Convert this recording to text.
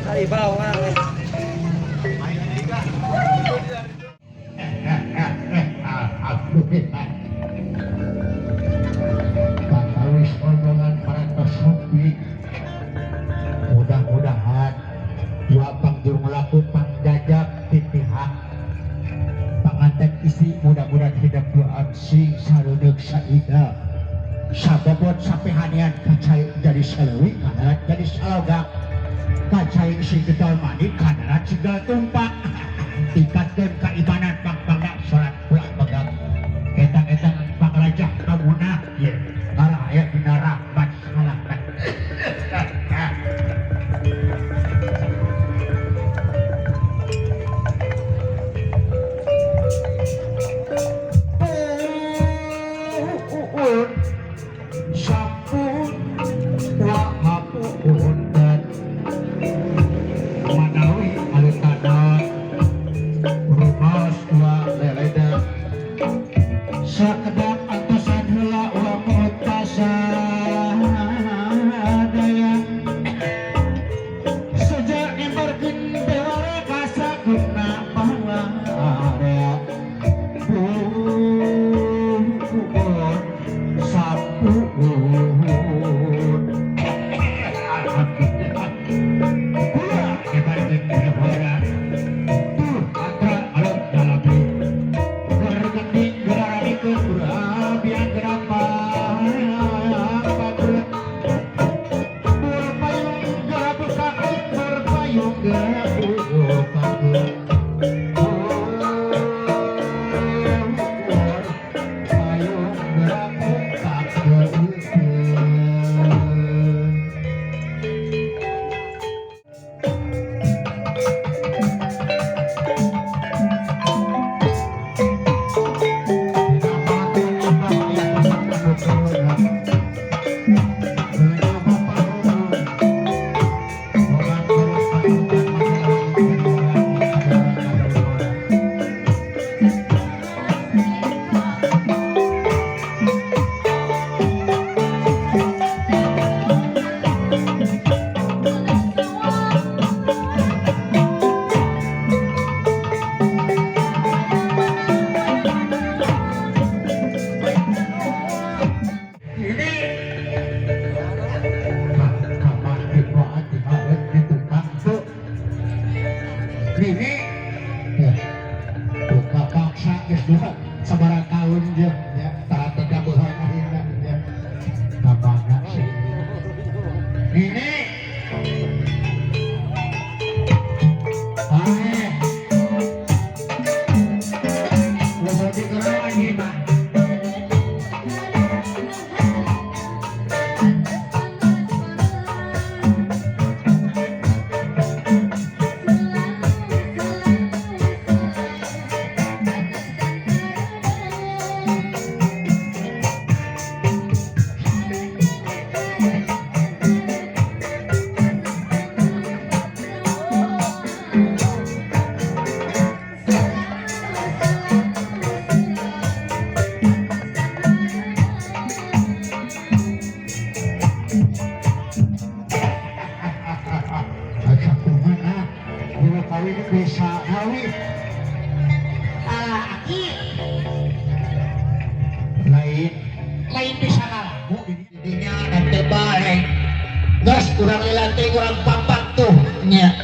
Ari bawang. Alhamdulillah. Patawis omongan parantos rupi. Mudah-mudahan dua pangjurung laku pangjajab ti pihak panganten istri mudah-mudahan hidup doa sing sareudeuh saida sabobot sapehanian kacai jadi salewi kadarat jadi salogak kacai sing getol mandi kadarat sing tumpak tingkatkeun keimanan pang-pangna salat ulah pegang etang-etang pangrajah kamunah ye ngarah aya dina rahmat salamet. Pun sampun wa hapunten manawi alutana rumaos wa leleda sakedap antosan heula wa mutasadaya sejak ngembarkeun bewara kasakuna pangarea pun sampun. Alhamdulillah kula ngembarkeun bewara tuh atra alun dalapi bergending geraramikeun kurabian gerapa berpayung gerabukakeun berpayung gerabukakeun payung gerabukakeun. Ini kamar timbaan di tukang tuh ini ya buka paksa geus dua sabaraha tahun jeung ya tara tadabuhan akhirna ya kamana sih ini ae loba dikerawan ieu mah. Asa kumaha dulu kawin bisa kawin ah aki lain lain bisa ngalamu dinya nanti bae geus kurang lilante kurang pampak tuh nya.